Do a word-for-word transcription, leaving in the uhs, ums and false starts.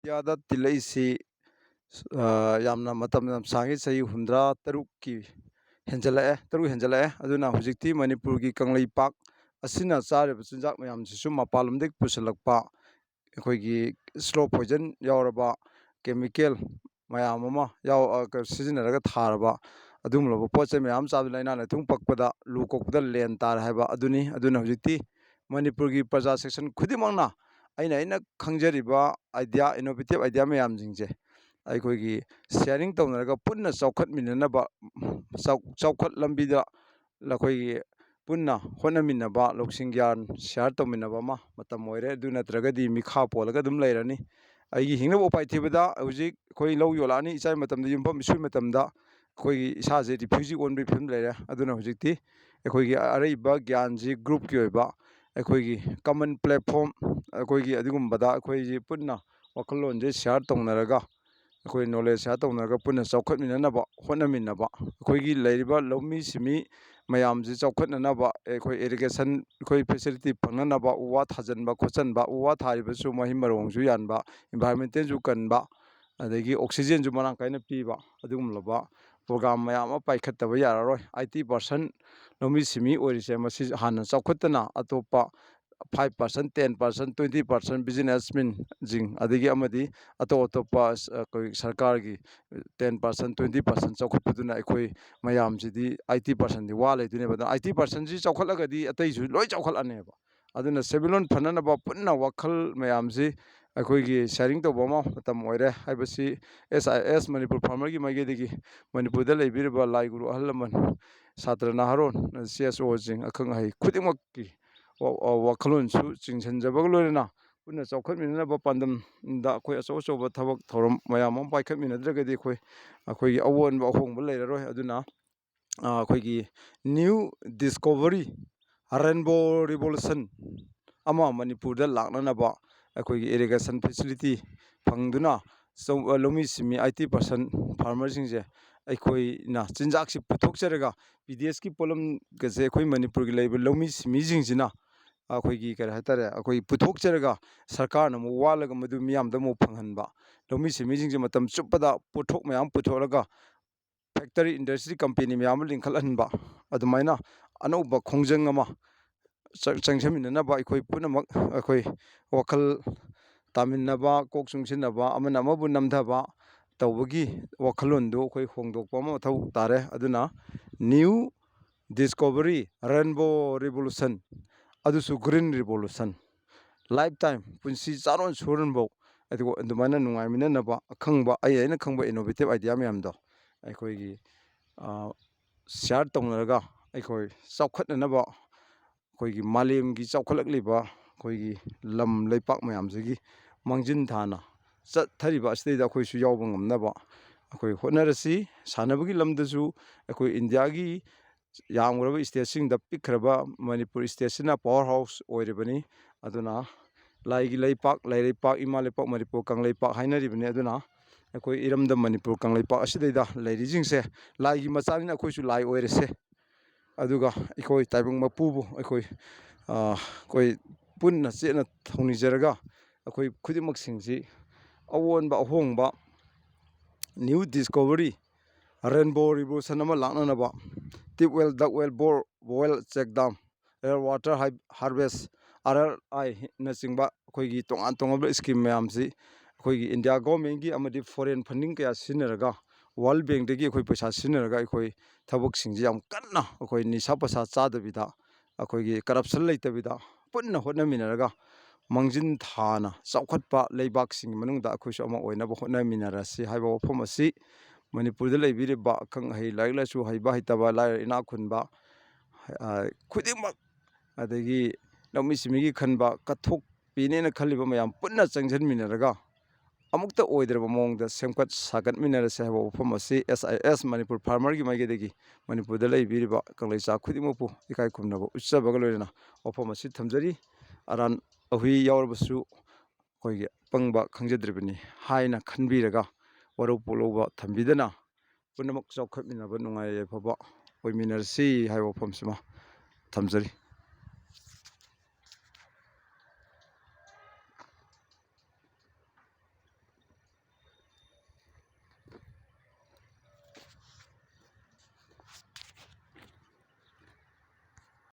ꯏꯟꯗꯤꯌꯥꯗ ꯇꯤꯜꯂꯛꯏꯁꯤ, ꯑ, ꯌꯥꯝꯅ ꯃꯇꯝ ꯌꯥꯝ ꯁꯥꯡꯉꯤ, ꯆꯍꯤ ꯍꯨꯝꯗ꯭ꯔꯥ ꯇꯔꯨꯛꯀꯤ ꯍꯦꯟꯖꯜꯂꯛꯑꯦ, ꯇꯔꯨꯛ ꯍꯦꯟꯖꯜꯂꯛꯑꯦ꯫ ꯑꯗꯨꯅ ꯍꯧꯖꯤꯛꯇꯤ ꯃꯅꯤꯄꯨꯔꯒꯤ ꯀꯪꯂꯩꯄꯥꯛ ꯑꯁꯤꯅ ꯆꯥꯔꯤꯕ ꯆꯤꯟꯖꯥꯛ ꯃꯌꯥꯝꯁꯤꯁꯨ ꯃꯄꯥꯟꯂꯣꯝꯗꯒꯤ ꯄꯨꯁꯤꯜꯂꯛꯄ, ꯑꯩꯈꯣꯏꯒꯤ slow poison ꯌꯥꯎꯔꯕ, chemical ꯃꯌꯥꯝ ꯑꯃ ꯌꯥꯎ-, ꯑ, ꯀ-, ꯁꯤꯖꯤꯟꯅꯔꯒ ꯊꯥꯔꯕ ꯑꯗꯨꯒꯨꯝꯂꯕ ꯄꯣꯠ ꯆꯩ ꯃꯌꯥꯝ ꯆꯥꯕꯗ ꯂꯥꯏꯅꯥ ꯂꯥꯏꯊꯨꯡ ꯄꯛꯄꯗ ꯂꯨ ꯀꯣꯛꯄꯗ ꯂꯦꯟ ꯇꯥꯔꯦ ꯍꯥꯏꯕ ꯑꯗꯨꯅꯤ꯫ ꯑꯗꯨꯅ ꯍꯧꯖꯤꯛꯇꯤ ꯃꯅꯤꯄꯨꯔꯒꯤ ꯄ꯭ꯔꯖꯥ section ꯈꯨꯗꯤꯡꯃꯛꯅ ꯑꯩꯅ, ꯑꯩꯅ ꯈꯪꯖꯔꯤꯕ idea, innovative idea ꯃꯌꯥꯝꯁꯤꯡꯁꯦ ꯑꯩꯈꯣꯏꯒꯤ sharing ꯇꯧꯅꯔꯒ ꯄꯨꯟꯅ ꯆꯥꯎꯈꯠꯃꯤꯟꯅꯅꯕ, ꯆꯥꯎ-, ꯆꯥꯎꯈꯠ ꯂꯝꯕꯤꯗ ꯑꯩꯈꯣꯏꯒꯤ ꯄꯨꯟꯅ ꯍꯣꯠꯅꯃꯤꯟꯅꯕ, ꯂꯧꯁꯤꯡ ꯒ꯭ꯌꯥꯟ share ꯇꯧꯃꯤꯟꯅꯕ ꯑꯃ ꯃꯇꯝ ꯑꯣꯏꯔꯦ꯫ ꯑꯗꯨ ꯅꯠꯇ꯭ꯔꯒꯗꯤ ꯃꯤꯈꯥ ꯄꯣꯜꯂꯒ ꯑꯗꯨꯝ ꯂꯩꯔꯅꯤ꯫ ꯑꯩꯒꯤ ꯍꯤꯡꯅꯕ ꯎꯄꯥꯏ ꯊꯤꯕꯗ ꯍꯧꯖꯤꯛ ꯑꯩꯈꯣꯏ ꯂꯧ ꯌꯣꯜꯂꯛꯑꯅꯤ, ꯏꯆꯥꯒꯤ ꯃꯇꯝꯗ ꯌꯨꯝꯐꯝ ꯏꯁꯨꯒꯤ ꯃꯇꯝꯗ ꯑꯩꯈꯣꯏꯒꯤ ꯏꯁꯥꯁꯦ refugee ꯑꯣꯟꯕꯒꯤ ꯐꯤꯕꯝ ꯂꯩꯔꯦ꯫ ꯑꯗꯨꯅ ꯍꯧꯖꯤꯛꯇꯤ ꯑꯩꯈꯣꯏꯒꯤ ꯑꯔꯩꯕ ꯒ꯭ꯌꯥꯟꯁꯤ groupꯀꯤ ꯑꯣꯏꯕ ꯑꯩꯈꯣꯏꯒꯤ common platform, ꯑꯩꯈꯣꯏꯒꯤ ꯑꯗꯨꯒꯨꯝꯕꯗ ꯑꯩꯈꯣꯏꯁꯤ ꯄꯨꯟꯅ ꯋꯥꯈꯜꯂꯣꯟꯁꯦ share ꯇꯧꯅꯔꯒ, ꯑꯩꯈꯣꯏ knowledge share ꯇꯧꯅꯔꯒ ꯄꯨꯟꯅ ꯆꯥꯎꯈꯠꯃꯤꯟꯅꯅꯕ ꯍꯣꯠꯅꯃꯤꯟꯅꯕ, ꯑꯩꯈꯣꯏꯒꯤ ꯂꯩꯔꯤꯕ ꯂꯧꯃꯤ ꯁꯤꯟꯃꯤ ꯃꯌꯥꯝꯁꯤ ꯆꯥꯎꯈꯠꯅꯅꯕ ꯑꯩꯈꯣꯏ irrigation, ꯑꯩꯈꯣꯏ facility ꯐꯪꯅꯅꯕ ꯎ ꯋꯥ ꯊꯥꯖꯤꯟꯕ ꯈꯣꯠꯆꯤꯟꯕ, ꯎ ꯋꯥ ꯊꯥꯔꯤꯕꯁꯨ ꯃꯍꯩ ꯃꯔꯣꯡꯁꯨ ꯌꯥꯟꯕ, environmentalꯁꯨ ꯀꯟꯕ, ꯑꯗꯒꯤ oxygenꯁꯨ ꯃꯔꯥꯡ ꯀꯥꯏꯅ ꯄꯤꯕ, ꯑꯗꯨꯒꯨꯝꯂꯕ program ꯃꯌꯥꯝ ꯑꯃ ꯄꯥꯏꯈꯠꯇꯕ ꯌꯥꯔꯔꯣꯏ꯫ IT person ꯂꯧꯃꯤ ꯁꯤꯟꯃꯤ ꯑꯣꯏꯔꯤꯁꯦ ꯃꯁꯤ ꯍꯥꯟꯅ ꯆꯥꯎꯈꯠꯇꯅ ꯑꯇꯣꯞꯄ five percent, ten percent, twenty percent businessmanꯁꯤꯡ, ꯑꯗꯒꯤ ꯑꯃꯗꯤ ꯑꯇꯣꯞ ꯑꯇꯣꯞꯄ ꯑꯁ-, ꯑꯩꯈꯣꯏ ꯁꯔꯀꯥꯔꯒꯤ ten percent, twenty percent ꯆꯥꯎꯈꯠꯄꯗꯨꯅ ꯑꯩꯈꯣꯏ ꯃꯌꯥꯝꯁꯤꯗꯤ IT personꯗꯤ ꯋꯥ ꯂꯩꯗꯣꯏꯅꯦꯕ꯫ ꯑꯗꯨꯅ IT personꯁꯤ ꯆꯥꯎꯈꯠꯂꯒꯗꯤ ꯑꯇꯩꯁꯨ ꯂꯣꯏ ꯆꯥꯎꯈꯠꯂꯅꯦꯕ꯫ ꯑꯗꯨꯅ ꯁꯦꯟꯃꯤꯠꯂꯣꯟ ꯐꯅꯅꯕ ꯄꯨꯟꯅ ꯋꯥꯈꯜ ꯃꯌꯥꯝꯁꯤ ꯑꯩꯈꯣꯏꯒꯤ sharing ꯇꯧꯕ ꯑꯃ ꯃꯇꯝ ꯑꯣꯏꯔꯦ ꯍꯥꯏꯕꯁꯤ SIS ꯃꯅꯤꯄꯨꯔ farmerꯒꯤ ꯃꯥꯏꯀꯩꯗꯒꯤ ꯃꯅꯤꯄꯨꯔꯗ ꯂꯩꯕꯤꯔꯤꯕ ꯂꯥꯏ ꯒꯨꯔꯨ ꯑꯍꯜ ꯂꯃꯟ, ꯁꯥꯇ꯭ꯔ ꯅꯍꯥꯔꯣꯟ, CSOꯁꯤꯡ, ꯑꯈꯪ ꯑꯍꯩ ꯈꯨꯗꯤꯡꯃꯛꯀꯤ ꯋꯥ-, ꯋꯥ-, ꯋꯥꯈꯜꯂꯣꯟꯁꯨ ꯆꯤꯡꯁꯤꯟꯖꯕꯒ ꯂꯣꯏꯅꯅ ꯄꯨꯟꯅ ꯆꯥꯎꯈꯠꯃꯤꯟꯅꯅꯕ ꯄꯥꯟꯗꯝꯗ ꯑꯩꯈꯣꯏ ꯑꯆꯧ ꯑꯆꯧꯕ ꯊꯕꯛ ꯊꯧꯔꯝ ꯃꯌꯥꯝ ꯑꯃ ꯄꯥꯏꯈꯠꯃꯤꯟꯅꯗ꯭ꯔꯒꯗꯤ ꯑꯩꯈꯣꯏ, ꯑꯩꯈꯣꯏꯒꯤ ꯑꯑꯣꯟꯕ ꯑꯍꯣꯡꯕ ꯂꯩꯔꯔꯣꯏ꯫ ꯑꯗꯨꯅ, ꯑ, ꯑꯩꯈꯣꯏꯒꯤ new discovery, rainbow revolution ꯑꯃ ꯃꯅꯤꯄꯨꯔꯗ ꯂꯥꯛꯅꯅꯕ ꯑꯩꯈꯣꯏꯒꯤ irrigation facility ꯐꯪꯗꯨꯅ ꯆꯧ-, ꯂꯧꯃꯤ ꯁꯤꯟꯃꯤ IT person farmerꯁꯤꯡꯁꯦ ꯑꯩꯈꯣꯏꯅ ꯆꯤꯟꯖꯥꯛꯁꯤ ꯄꯨꯊꯣꯛꯆꯔꯒ PDSꯀꯤ ꯄꯣꯠꯂꯝꯒꯁꯦ ꯑꯩꯈꯣꯏ ꯃꯅꯤꯄꯨꯔꯒꯤ ꯂꯩꯔꯤꯕ ꯂꯧꯃꯤ ꯁꯤꯟꯃꯤꯁꯤꯡꯁꯤꯅ ꯑꯩꯈꯣꯏꯒꯤ ꯀꯔꯤ ꯍꯥꯏꯇꯥꯔꯦ, ꯑꯩꯈꯣꯏ ꯄꯨꯊꯣꯛꯆꯔꯒ ꯁꯔꯀꯥꯔꯅ ꯑꯃꯨꯛ ꯋꯥꯠꯂꯒ ꯃꯗꯨ ꯃꯤꯌꯥꯝꯗ ꯑꯃꯨꯛ ꯐꯪꯍꯟꯕ, ꯂꯧꯃꯤ ꯁꯤꯟꯃꯤꯁꯤꯡꯁꯦ ꯃꯇꯝ ꯆꯨꯞꯄꯗ ꯄꯣꯠꯊꯣꯛ ꯃꯌꯥꯝ ꯄꯨꯊꯣꯛꯂꯒ ꯐꯦꯛꯇꯔꯤ, ꯏꯟꯗꯁꯇ꯭ꯔꯤ, ꯀꯝꯄꯦꯅꯤ ꯃꯌꯥꯝ ꯑꯃ ꯂꯤꯡꯈꯠꯍꯟꯕ, ꯑꯗꯨꯃꯥꯏꯅ ꯑꯅꯧꯕ ꯈꯣꯡꯖꯪ ꯑꯃ ꯆꯪ-, ꯆꯪꯁꯤꯟꯃꯤꯟꯅꯅꯕ ꯑꯩꯈꯣꯏ ꯄꯨꯝꯅꯃꯛ ꯑꯩꯈꯣꯏ ꯋꯥꯈꯜ ꯇꯥꯃꯤꯟꯅꯕ, ꯀꯣꯛ ꯆꯨꯡꯁꯤꯟꯅꯕ, ꯑꯃꯅ ꯑꯃꯕꯨ ꯅꯝꯊꯕ ꯇꯧꯕꯒꯤ ꯋꯥꯈꯜꯂꯣꯟꯗꯨ ꯑꯩꯈꯣꯏ ꯍꯣꯡꯗꯣꯛꯄ ꯑꯃ ꯃꯊꯧ ꯇꯥꯔꯦ꯫ ꯑꯗꯨꯅ New Discovery Rainbow Revolution, ꯑꯗꯨꯁꯨ Green Revolution, life time, ꯄꯨꯟꯁꯤ ꯆꯥꯔꯣꯟ ꯁꯨꯔꯣꯟꯐꯧ ꯑꯗꯨꯒ ꯑꯗꯨꯃꯥꯏꯅ ꯅꯨꯡꯉꯥꯏꯃꯤꯟꯅꯅꯕ ꯑꯈꯪꯕ, ꯑꯩ ꯑꯩꯅ ꯈꯪꯕ innovative idea ꯃꯌꯥꯝꯗꯣ ꯑꯩꯈꯣꯏꯒꯤ ꯁꯤꯌꯥꯔ ꯇꯧꯅꯔꯒ ꯑꯩꯈꯣꯏ ꯆꯥꯎꯈꯠꯅꯅꯕ, ꯑꯩꯈꯣꯏꯒꯤ ꯃꯥꯂꯦꯝꯒꯤ ꯆꯥꯎꯈꯠꯂꯛꯂꯤꯕ ꯑꯩꯈꯣꯏꯒꯤ ꯂꯝ ꯂꯩꯄꯥꯛ ꯃꯌꯥꯝꯁꯤꯒꯤ ꯃꯥꯡꯖꯤꯟ ꯊꯥꯅ ꯆꯠꯊꯔꯤꯕ ꯑꯁꯤꯗꯩꯗ ꯑꯩꯈꯣꯏꯁꯨ ꯌꯥꯎꯕ ꯉꯝꯅꯕ ꯑꯩꯈꯣꯏ ꯍꯣꯠꯅꯔꯁꯤ꯫ ꯁꯥꯟꯅꯕꯒꯤ ꯂꯝꯗꯁꯨ ꯑꯩꯈꯣꯏ ꯏꯟꯗꯤꯌꯥꯒꯤ ꯌꯥꯝꯈ꯭ꯔꯕ ꯏꯁꯇꯦꯠꯁꯤꯡꯗ ꯄꯤꯛꯈ꯭ꯔꯕ ꯃꯅꯤꯄꯨꯔ ꯏꯁꯇꯦꯠꯁꯤꯅ ꯄꯋꯥꯔ ꯍꯥꯎꯁ ꯑꯣꯏꯔꯤꯕꯅꯤ꯫ ꯑꯗꯨꯅ ꯂꯥꯏꯒꯤ ꯂꯩꯄꯥꯛ, ꯂꯥꯏꯔꯩꯄꯥꯛ, ꯏꯃꯥ ꯂꯩꯄꯥꯛ ꯃꯅꯤꯄꯨꯔ ꯀꯪꯂꯩꯄꯥꯛ ꯍꯥꯏꯅꯔꯤꯕꯅꯤ꯫ ꯑꯗꯨꯅ ꯑꯩꯈꯣꯏ ꯏꯔꯝꯗꯝ ꯃꯅꯤꯄꯨꯔ ꯀꯪꯂꯩꯄꯥꯛ ꯑꯁꯤꯗꯩꯗ ꯂꯩꯔꯤꯁꯤꯡꯁꯦ ꯂꯥꯏꯒꯤ ꯃꯆꯥꯅꯤꯅ ꯑꯩꯈꯣꯏꯁꯨ ꯂꯥꯏ ꯑꯣꯏꯔꯁꯦ꯫ ꯑꯗꯨꯒ ꯑꯩꯈꯣꯏ ꯇꯥꯏꯕꯪ ꯃꯄꯨꯕꯨ ꯑꯩꯈꯣꯏ, ꯑꯩꯈꯣꯏ ꯄꯨꯟꯅ ꯆꯦꯠꯅ ꯊꯧꯅꯤꯖꯔꯒ ꯑꯩꯈꯣꯏ ꯈꯨꯗꯤꯡꯃꯛꯁꯤꯡꯁꯤ ꯑꯑꯣꯟꯕ ꯑꯍꯣꯡꯕ New Discovery Rainbow Revolution ꯑꯃ ꯂꯥꯛꯅꯅꯕ tube well, duct well, bore well, check dam, air water harvest, R R I ꯅꯆꯤꯡꯕ ꯑꯩꯈꯣꯏꯒꯤ ꯇꯣꯉꯥꯟ ꯇꯣꯉꯥꯟꯕ ꯁ꯭ꯀꯤꯝ ꯃꯌꯥꯝꯁꯤ ꯑꯩꯈꯣꯏꯒꯤ ꯏꯟꯗꯤꯌꯥ ꯒꯣꯔꯃꯦꯟꯒꯤ ꯑꯃꯗꯤ ꯐꯣꯔꯦꯟ ꯐꯟꯗꯤꯡ ꯀꯌꯥ ꯁꯤꯖꯤꯟꯅꯔꯒ, ꯋꯥꯔꯜ ꯕꯦꯡꯗꯒꯤ ꯑꯩꯈꯣꯏ ꯄꯩꯁꯥ ꯁꯤꯖꯤꯟꯅꯔꯒ ꯑꯩꯈꯣꯏ ꯊꯕꯛꯁꯤꯡꯁꯤ ꯌꯥꯝ ꯀꯟꯅ ꯑꯩꯈꯣꯏ ꯅꯤꯁꯥ ꯄꯁꯥ ꯆꯥꯗꯕꯤꯗ, ꯑꯩꯈꯣꯏꯒꯤ ꯀꯔꯞꯁꯟ ꯂꯩꯇꯕꯤꯗ ꯄꯨꯟꯅ ꯍꯣꯠꯅꯃꯤꯟꯅꯔꯒ ꯃꯥꯡꯖꯤꯟ ꯊꯥꯅ ꯆꯥꯎꯈꯠꯄ ꯂꯩꯕꯥꯛꯁꯤꯡꯒꯤ ꯃꯅꯨꯡꯗ ꯑꯩꯈꯣꯏꯁꯨ ꯑꯃ ꯑꯣꯏꯅꯕ ꯍꯣꯠꯅꯃꯤꯟꯅꯔꯁꯤ ꯍꯥꯏꯕ ꯋꯥꯐꯝ ꯑꯁꯤ ꯃꯅꯤꯄꯨꯔꯗ ꯂꯩꯕꯤꯔꯤꯕ ꯑꯈꯪ ꯑꯍꯩ, ꯂꯥꯏꯔꯤꯛ ꯂꯥꯏꯁꯨ ꯍꯩꯕ ꯍꯩꯇꯕ, ꯂꯥꯏꯔ ꯏꯅꯥꯛ ꯈꯨꯟꯕ, ꯑ, ꯈꯨꯗꯤꯡꯃꯛ, ꯑꯗꯒꯤ ꯂꯧꯃꯤ ꯁꯤꯟꯃꯤꯒꯤ ꯈꯟꯕ, ꯀꯠꯊꯣꯛꯄꯤꯅꯦꯅ ꯈꯜꯂꯤꯕ ꯃꯌꯥꯝ ꯄꯨꯟꯅ ꯆꯪꯁꯤꯟꯃꯤꯟꯅꯔꯒ ꯑꯃꯨꯛꯇ ꯑꯣꯏꯗ꯭ꯔꯕ ꯃꯑꯣꯡꯗ ꯁꯦꯝꯒꯠ ꯁꯥꯒꯠꯃꯤꯟꯅꯔꯁꯦ ꯍꯥꯏꯕ ꯋꯥꯐꯝ ꯑꯁꯤ S I S ꯃꯅꯤꯄꯨꯔ ꯐꯥꯔꯃꯔꯒꯤ ꯃꯥꯏꯀꯩꯗꯒꯤ ꯃꯅꯤꯄꯨꯔꯗ ꯂꯩꯕꯤꯔꯤꯕ ꯀꯪꯂꯩꯆꯥ ꯈꯨꯗꯤꯡꯃꯛꯄꯨ ꯏꯀꯥꯏ ꯈꯨꯝꯅꯕ ꯎꯠꯆꯕꯒ ꯂꯣꯏꯅꯅ ꯋꯥꯐꯝ ꯑꯁꯤ ꯊꯝꯖꯔꯤ꯫ ꯑꯔꯥꯟ ꯑꯍꯨꯏ ꯌꯥꯎꯔꯕꯁꯨ ꯑꯩꯈꯣꯏꯒꯤ ꯑꯄꯪꯕ ꯈꯪꯖꯗ꯭ꯔꯤꯕꯅꯤ ꯍꯥꯏꯅ ꯈꯟꯕꯤꯔꯒ ꯋꯥꯔꯧ ꯄꯨꯛꯂꯧꯕ ꯊꯝꯕꯤꯗꯅ ꯄꯨꯝꯅꯃꯛ ꯆꯥꯎꯈꯠꯃꯤꯟꯅꯕ, ꯅꯨꯡꯉꯥꯏ ꯌꯥꯏꯐꯕ ꯑꯣꯏꯃꯤꯟꯅꯔꯁꯤ ꯍꯥꯏꯕ ꯋꯥꯐꯝꯁꯤꯃ ꯊꯝꯖꯔꯤ꯫